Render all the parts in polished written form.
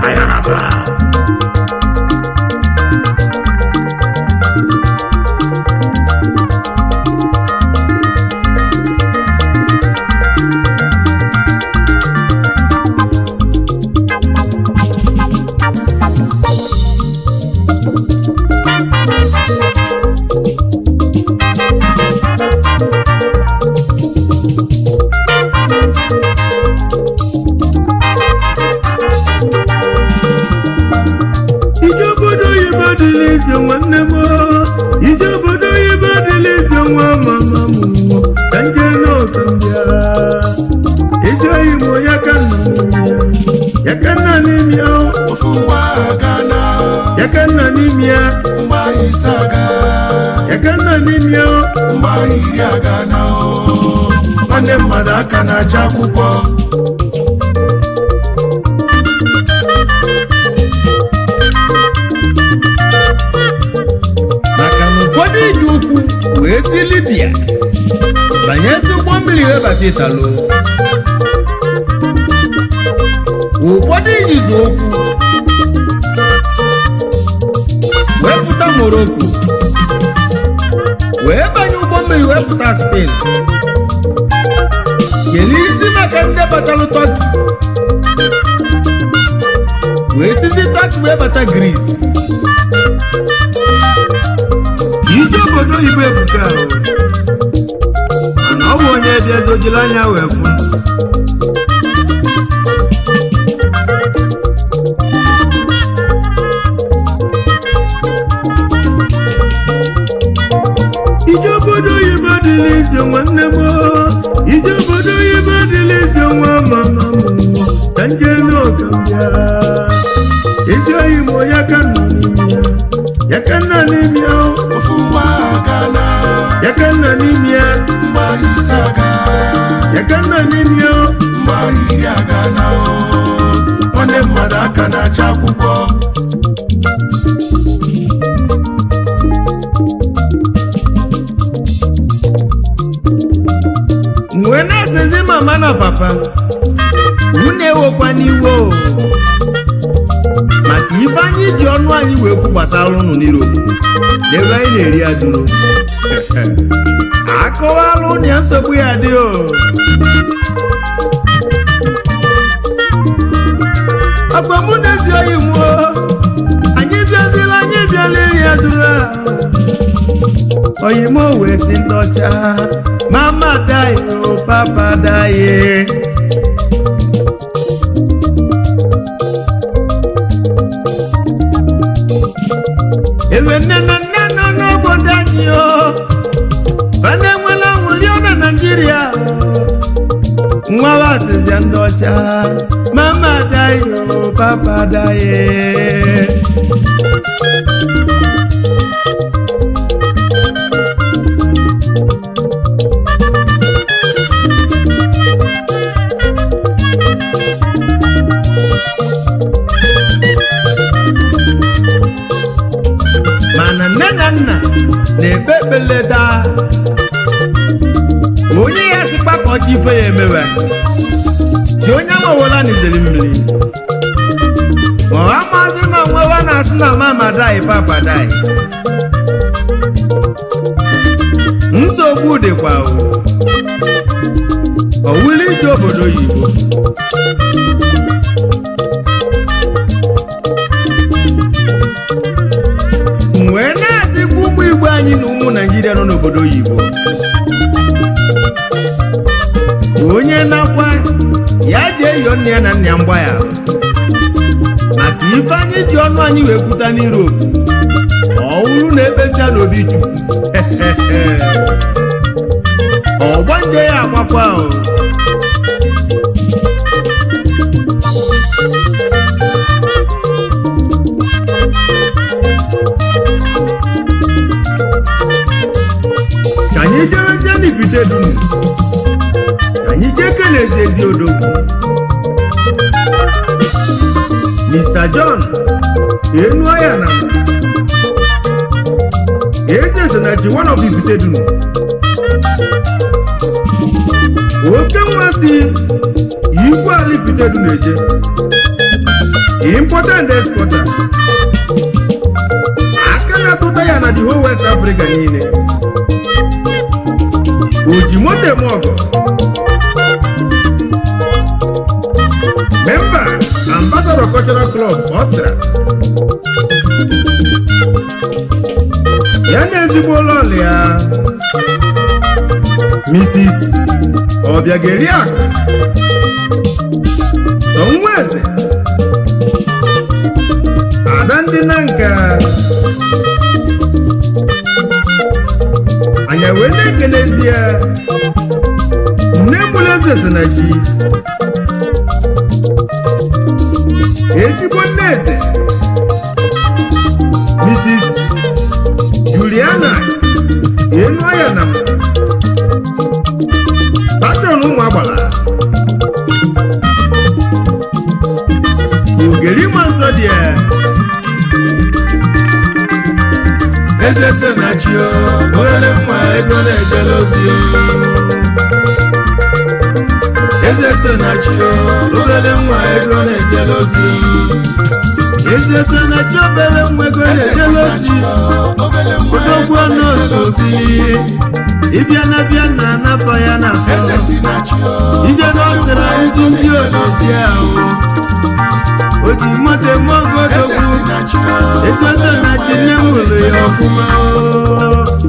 Ayaraba. Ije obodo oyibo adịla izi, nwanne m. Ije obodo oyibo adịla izi, nwa mama m. Ka nje n'otu mbịa ezi oyi m, ya ka nna n'ime ya, ya ka nna n'ime ya. Ofu mgba aga na. Ya ka nna n'ime ya. Mgba 5 aga. Ya ka nna n'ime ya. Mgba 10 aga na o nwanne mmadụ aka na-acha akwụkwọ. Maka na ụfọdụ iji ụkwụ wee si Libya banyezi ụgbọ mmiri wee bata Italo, ụfọdụ ijizi ụkwụ wee pụta Morocco, wee banye ụgbọ mmiri wee pụta Spain. Kedu maka ndị batalụ Turkey wee sisi Turkey wee bata Greece? Ije obodo oyibo ebuka o, mana ọ bụ onye bịazi ojila anya wee fụ. Ije obodo oyibo adịla izi, nwanne m. Ije obodo oyibo adịla izi, nwa mama m. Ka nje n'oge mbịa ezi oyi m, ya ka nọ n'ime ya, ya ka nna n'ime ya. Ofu mgba aga na. Ya ka nna n'ime ya. Mgba 5 aga. Ya ka nna n'ime ya. Mgba 10 aga na o nwanne mmadụ aka na-acha akwụkwọ. Wee na-asịzi mama na papa, unu ewekwa n'iwe o, maka ife anyị ji ọnụ anyị wee kwu gbasara ụnụ n'Europe n'ebe anyị na-eri adụrụ akọwala ụnụ ya, nsogbu ya dị o. Agwa mụ na-ezi oyi nwụọ, anyị bịazila, anyị bịala iri adụrụ a. Oyimo wee si ndị ọcha, mama die o, papa die. Ewe nne na nna nọ n'obodo anyị o, fana enwela nwụli na Naijiria. Nwa wa asịzịa ndị ọcha, mama die o, papa die. Mana nne na nna na-ekpe ekpele daa, onye ya sịkwa ka ọchị ife ya emewe si onye amawela n'izeri mmiri, ma ọ amazi na onwewa na-asị na mama dai, papa dai. Nsogbu dịkwa o, owuli ije obodo oyibo. Wee na-asịkwa ụmụ Igbo anyị na ụmụ Naijiria nọ n'obodo oyibo, onye nakwa ya jee yọọ nne ya na nna ya mgbaghara maka Ife anyị ji ọnụ anyị wee kwuta n'Europe, ọwụrụ na ekpesịa n'obi Chukwu, ọgbanje ya agbakwa o. Ka anyị jewezie n'Ifite Dunu, ka anyị jee kenezi ezi odogwu Mr. John Enuaya na Eze Sonachi, one of Ifite Dunu, oke nwa si ikwu ala Ifite Dunu eje, importer and exporter, aka na-atụta ya na the whole West Africa niile, oji moto eme ọgọ, member Ambassador Cultural Club Austria, ya na ezigbo ụlọ ya, Mrs. Obiageri Akụ Onweze, ada ndị na nka anya wee na-ekenezie nne mụrụ Eze Sonachi, ezigbo nne eze, Mrs. Juliana Enuaya na patron ụmụ agbala ogeri ma nsọ dị ya. Eze Sonachi o, obere nwa ego na-ejele ozi o. Eze Sonachi o, obere nwa ego na-ejele ozi. Eze Sonachi, obere nwa ego Eze na-ejele ozi. Sonachi o, obere nwa Odogwu ego na-ejele ọnụ ozi. Ịbịa na Vienna n'afọ ya na afọ Eze Sonachi o, ije obere n'ọsịra nwa ndị ego ndị na-ejele ozi. odozi ahụ o ji moto eme ogo. Eze Odogwu Sonachi o, Eze obere nwa Sonachi, nne m ego hụrụ ya na-ejele ozi. ọfụma o.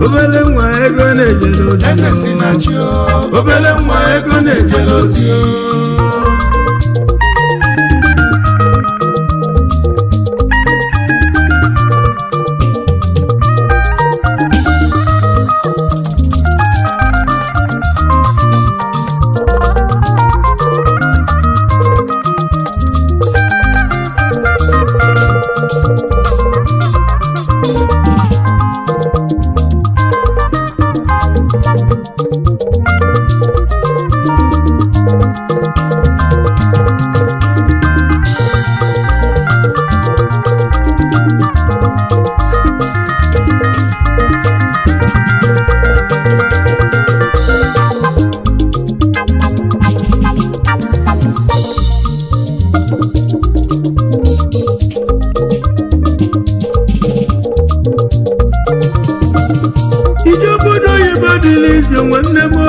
Obere nwa ego na-ejele ozi. Eze Sonachi o, obere nwa ego na-ejele ozi o. Ije obodo oyibo dịla izi, nwanne m o.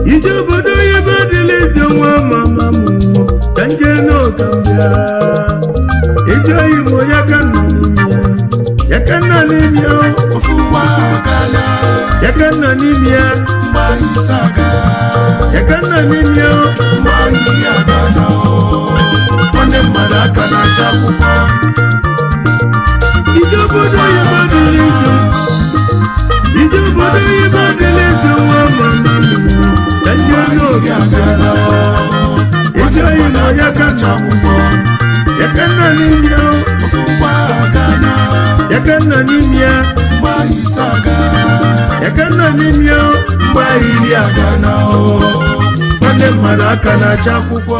Ije obodo oyibo dịla izi, nwa mama m, ka nje n'ụka m bịa. Ezi oyi m, ya ka nọ n'ime ya, ya ka nọ n'ime ya o. Ofu nwa aga na, Ya ka nọ n'ime ya. mgbe anyị ise aga, Ya ka nọ n'ime ya o. mgbe anyị aga na o. Nwanne mmadụ aka na-acha akwụkwọ. Ije obodo oyibo dịla izi, ije obodo oyibo dịla izi, nwa mama m, ka nje n'ụka m bịa. Ezi oyi m, ya ka Acha akwụkwọ. ya ka nọ n'ime ya o. Ofu nwa aga na, Ya ka nọ n'ime ya. mgbe anyị ise aga, Ya ka nọ n'ime ya o. mgbe anyị iri aga na o. Nwanne mmadụ aka na-acha akwụkwọ.